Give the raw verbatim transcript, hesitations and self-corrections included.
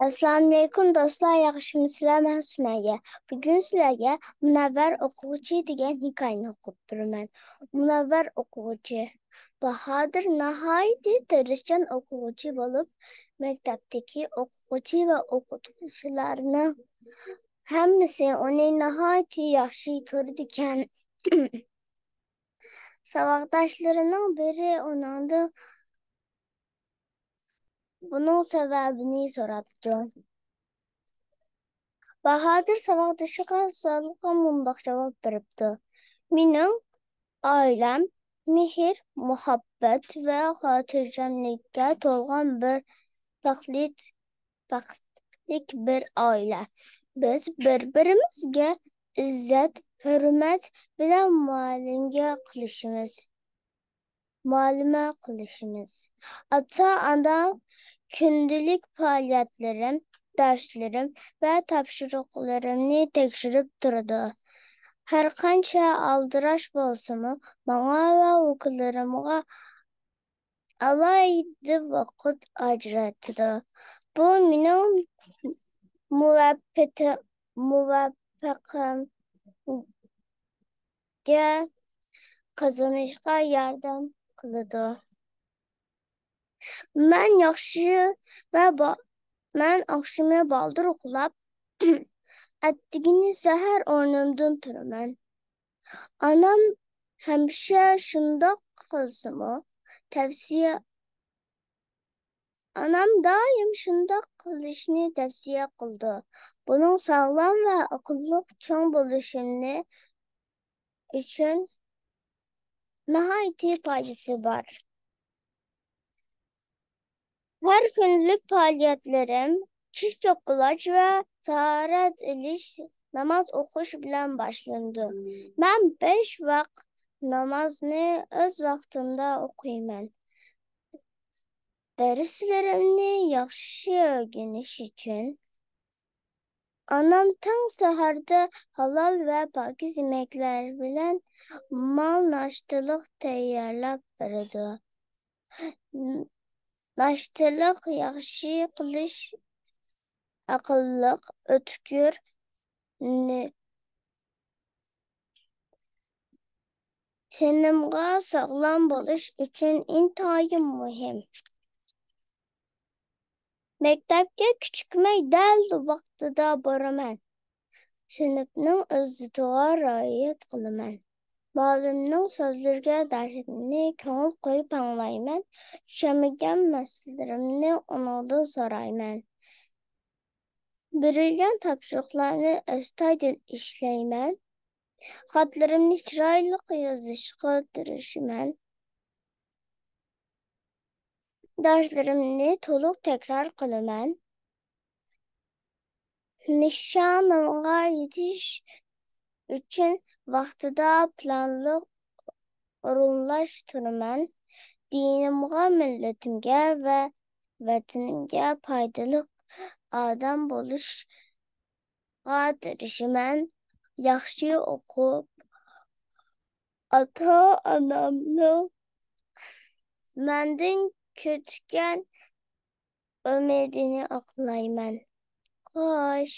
ئەسسالامۇئەلەيكۇم دوستلار، ياخشىمۇسىلەر؟ مەن سۈمەييە. بۈگۈن سىلەرگە مۇنەۋۋەر ئوقۇغۇچى دېگەن ھېكايىنى ئوقۇپ بېرىمەن. مۇنەۋۋەر ئوقۇغۇچى. باھادىر ناھايىتى تىرىشچان ئوقۇغۇچى بولۇپ، مەكتەپتىكى ئوقۇغۇچى ۋە ئوقۇتقۇچىلارنىڭ ھەممىسى ئۇنى ناھايىتى ياخشى كۆرىدىكەن. ساۋاقداشلىرىنىڭ بىرى ئۇنىڭدىن بۇنىڭ سەۋەبىنى سوراپتۇ. باھادىر ساۋاقدىشىغا سوئالغا مۇنداق جاۋاب بېرىپتۇ: «مېنىڭ ئائىلەم مېھىر، مۇھەببەت ۋە خاتىرجەملىككە تولغان بىر بەختلىك، بەختلىك بىر ئائىلە. بىز بىر-بىرىمىزگە ئىززەت، ھۆرمەت بىلەن مۇئامىلە قىلىشىمىز. مۇئامىلە قىلىشىمىز. ئاتا-ئانا كۈندىلىك پائالىيەتلىرىم، دەرسلىرىم ۋە تاپشۇرۇقلىرىمنى تەكشۈرۈپ تۇرىدۇ. ھەرقانچە ئالدىراش بولسىمۇ، ماڭا ۋە ئۇكىلىرىمغا ئالاھىدە ۋاقىت ئاجرىتىدۇ. بۇ مېنىڭ مۇۋەپپەقىيىتىم، مۇۋەپپەقىيىتىمگە قازىنىشقا ياردەم قىلىدۇ. مەن ياخشى ۋە با-، مەن ئاخشىمى بالدۇر ئۇخلاپ، ئەتىگىنى سەھەر ئورنۇمدىن تۇرىمەن. ئانام ھەمىشە شۇنداق قىلسىمۇ، تەۋسىيە، ئانام دائىم شۇنداق قىلىشنى تەۋسىيە قىلىدۇ. بۇنىڭ ساغلام ۋە ئەقىللىق چوڭ بولۇشۇمنى ئۈچۈن ناھايىتى پايدىسى بار. ھەر كۈنلۈك پائالىيەتلىرىم چىش چوقۇلاش ۋە تاھارەت ئېلىش، ناماز ئوقۇش بىلەن باشلىنىدۇ. مەن بەش ۋاق نامازنى ئۆز ۋاقتىمدا ئوقۇيمەن. دەرسلىرىمنى ياخشى ئۆگىنىش ئۈچۈن ئانام تاڭ سەھەردە ھالال ۋە پاكىز يېمەكلەر بىلەن مول ناشتىلىق تەييارلاپ بېرىدۇ. ناشتىلىق ياخشى قىلىش ئەقىللىق، ئۆتكۈر، نى-، تېنىمغا ساغلام بولۇش ئۈچۈن ئىنتايىن مۇھىم. مەكتەپكە كېچىكمەي دەل ۋاقتىدا بارىمەن. سىنىپنىڭ ئىززىتىغا رىئايە قىلىمەن. مۇئەللىمنىڭ سۆزلىرىگە دىققەتلىنىپ كۆڭۈل قويۇپ ئاڭلايمەن. چۈشەنمىگەن مەسىلىلىرىمنى ئۇنىڭدىن سورايمەن. بېرىلگەن تاپشۇرۇقلارنى ئەستايىدىل ئىشلەيمەن. خەتلىرىمنى چىرايلىق يېزىشقا تىرىشىمەن. دەرسلىرىمنى تولۇق تەكرار قىلىمەن. نىشانىمغا يېتىش ئۈچۈن ۋاقتىدا پىلانلىق ئورۇنلاشتۇرىمەن. دىنىمغا، مىللىتىمگە ۋە ۋەتىنىمگە پايدىلىق ئادەم بولۇشقا تىرىشىمەن. ياخشى ئوقۇپ، ئاتا-ئانامنىڭ مەندىن كۈتكەن ئۈمىدىنى ئاقلايمەن. خوش.